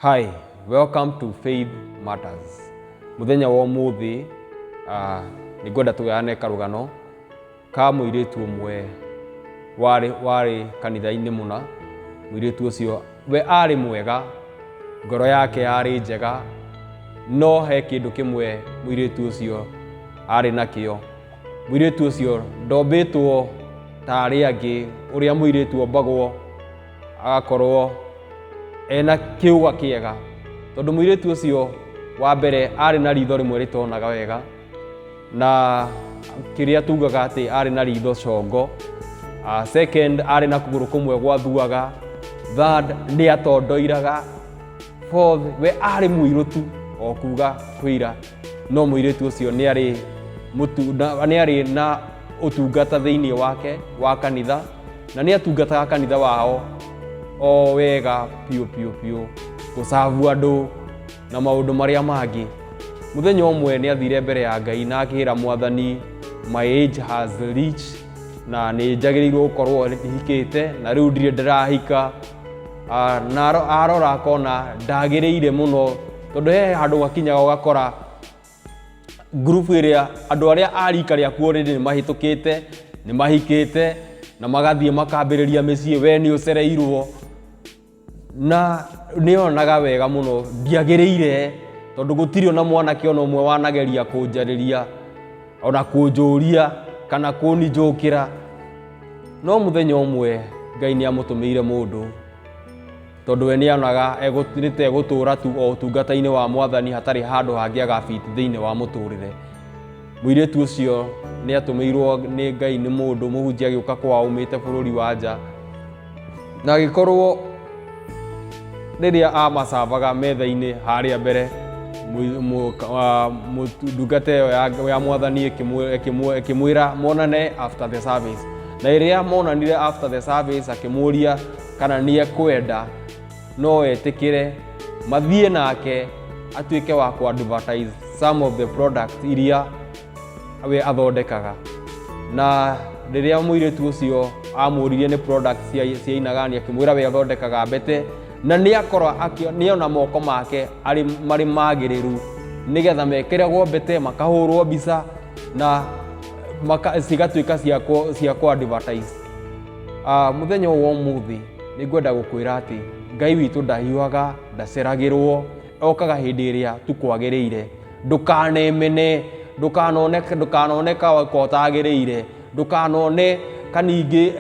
Hi, welcome to Faith Matters. Mũthenya wa ũmũthĩ nĩ ngwenda tũgayane karũgano ka mũirĩtu ũmwe warĩ kanitha-inĩ mũna. Mũirĩtu ũcio we arĩ mwega, ngoro yake yarĩ njega, no he kĩndũ kĩmwe mũirĩtu ũcio arĩ nakĩo. Mũirĩtu ũcio ndombĩtwo ta arĩa angĩ, ũrĩa mũirĩtu ombagwo agakorwo ena kĩũga kĩega, tondũ mũirĩtu ũcio wa mbere arĩ na ritho rĩmwe rĩtonaga wega, na kĩrĩa tugaga atĩ arĩ na ritho congo. Second, arĩ na kũgũrũ kũmwe gwathuaga. Third, nĩ atondoiraga. Fourth, we arĩ mũirũ tu o kuga kwĩira, no mũirĩtu ũcio nĩ arĩ nĩ arĩ na ũtungata thĩinĩ wake wa kanitha, na nĩ atungataga kanitha wao o wega piũ piũ piũ, gũcabu andũ na maũndũ marĩa mangĩ. Mũthenya ũmwe nĩ athire mbere ya Ngai na akĩra Mwathani, "My age has reached na nĩ njagĩrĩirwo gũkorwo hikĩte, na rĩu ndirĩ ndĩrahika." Na arora akona ndagĩrĩire mũno, tondũ he handũ gakinyaga ũgakora ngurubu ĩrĩa andũ arĩa a rika rĩaku already nĩ mahĩtũkĩte, nĩ mahikĩte na magathiĩ makambĩrĩria mĩciĩ, we nĩ ũcereirwo. Na nĩ onaga wega mũno ndiagĩrĩire, tondũ gũtirĩ ona mwanake ona ũmwe wanageria kũnjarĩria ona kũnjũria kana kũnijũkĩra. No mũthenya ũmwe Ngai nĩ amũtũmĩire mũndũ, tondũ we nĩ onaga nĩ ta egũtũra tu o ũtungata-inĩ wa Mwathani, hatarĩ handũ hangĩ agabiti thĩinĩ wa mũtũrĩre. Mũirĩtu ũcio nĩ atũmĩirwo nĩ Ngai nĩ mũndũ mũhunjia agĩũka kwao aumĩte bũrũri wa nja, na agĩkorwo rĩrĩa amacavaga metha-inĩ harĩa mbere, ndungata ĩyo ya Mwathani ĩkĩmwĩra monane after the service. Na ĩrĩa monanire after the service, akĩmũria kana nĩ ekwenda no etĩkĩre mathiĩ nake atuĩke wa ku advertise some of the products iria we athondekaga. Na rĩrĩa mũirĩtu ũcio amũririe nĩ products cia aina gani, akĩmwĩra we athondekaga mbete, na nĩ akorwo nĩ ona moko make arĩ marĩ magĩrĩru nĩgetha mekĩragwo mbete, makahũrwo mbica na cigatuĩka cia kũ advertise. Mũthenya ũyũ wa ũmũthĩ nĩ ngwenda gũkwĩra atĩ Ngai witũ ndahiũhaga, ndaceragĩrwo, okaga hĩndĩ ĩrĩa tu kwagĩrĩire. Ndũkanemene, ndũkanone ka ũtagĩrĩire, ndũkanone kaningĩ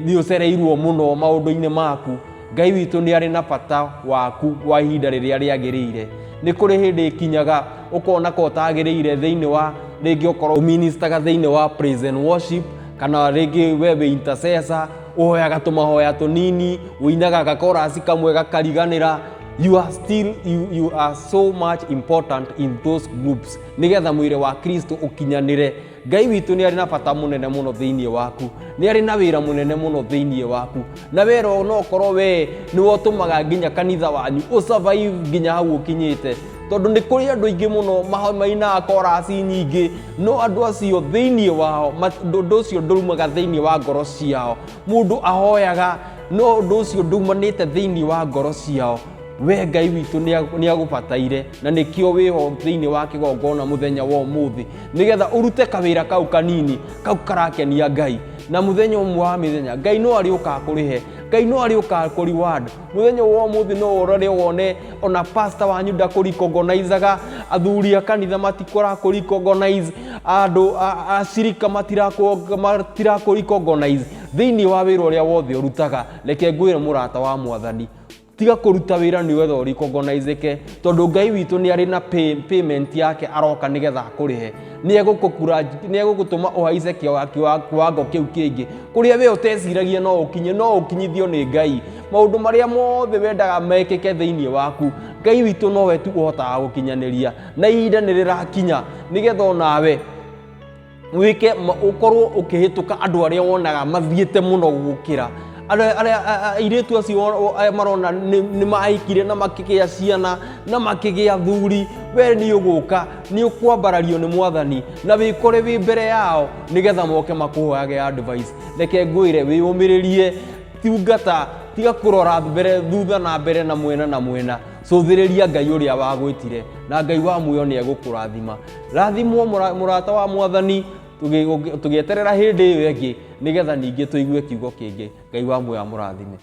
nĩ ũcereirwo mũno maũndũ-inĩ maku. Ngai witũ nĩ arĩ na bata waku wa ihinda rĩrĩa rĩagĩrĩire. Nĩ kũrĩ hĩndĩ ĩkinyaga ũkona ka ũtagĩrĩire thĩinĩ wa rĩngĩ ũkorwo ũministaga thĩinĩ wa praise and worship, kana rĩngĩ we wĩ intercessor, ũhoyaga tũmahoya tũnini, ũinaga gakorasi kamwe gakariganĩra. You are still you, you are so much important in those groups, nĩgetha mwĩrĩ wa Kristo ũkinyanĩre. Ngai witũ nĩ arĩ na bata mũnene mũno thĩinĩ waku, nĩ arĩ na wĩra mũnene mũno thĩinĩ waku, na wĩra no ũkorwo we nĩwe ũtũmaga nginya kanitha wanyu ũsurvive nginya hau ũkinyĩte, tondũ nĩ kũrĩ andũ aingĩ mũno mainaga korasi nyingĩ, no andũ acio thĩinĩ wao ũndũ ũcio ndũrumaga thĩinĩ wa ngoro ciao. Mũndũ ahoyaga, no ũndũ ũcio ndumanĩte thĩinĩ wa ngoro ciao. We Ngai witũ nĩ agũbataire, na nĩkĩo wĩho thĩinĩ wa kĩgongona mũthenya wa ũmũthĩ, nĩgetha ũrute kawĩra kau kanini kau karakenia Ngai. Na mũthenya ũmwe wa mĩthenya Ngai no arĩũka akũrĩhe, Ngai no arĩũka akũ reward. Mũthenya wa ũmũthĩ no ũrore wone ona pastor wanyu ndakũrecognizaga, athuri a kanitha matikũrakũrecognize, andũ acirika matirakũrecognize thĩinĩ wa wĩra ũrĩa wothe ũrutaga. Reke ngwĩre, mũrata wa Mwathani, tiga kũruta wĩra nĩgetha ũrecognizeke, tondũ Ngai witũ nĩ arĩ na payment yake aroka nĩgetha akũrĩhe. Nĩ egũgũtũma ũhaice kiwango kĩu kĩngĩ kũrĩa we ũteciragia no ũkinye, no ũkinyithio nĩ Ngai. Maũndũ marĩa mothe wendaga mekĩke thĩinĩ waku, Ngai witũ nowe tu ũhotaga gũkinyanĩria, na ihinda nĩ rĩrakinya nĩgetha onawe wĩke ũkorwo ũkĩhĩtũka andũ arĩa wonaga mathiĩte mũno gũkĩra arĩa airĩtu acio marona nĩ mahikire na makĩgĩa ciana na makĩgĩa thuri. We nĩ ũgũka, nĩ ũkwambarario nĩ Mwathani na wĩkore wĩ mbere yao nĩgetha moke makũhoyage advice. Reke ngwĩre, wĩyũmĩrĩrie, tungata, tiga kũrora mbere, thutha na mbere na mwena na mwena. Cũthĩrĩria Ngai ũrĩa wagwĩtire, na Ngai wa muoyo nĩ egũkũrathima. Rathimwo mũrata wa Mwathani, tũgĩeterera hĩndĩ ĩyo ĩngĩ, nĩgetha ningĩ tũigue kiugo kĩngĩ. Ngai wa muoyo amũrathime.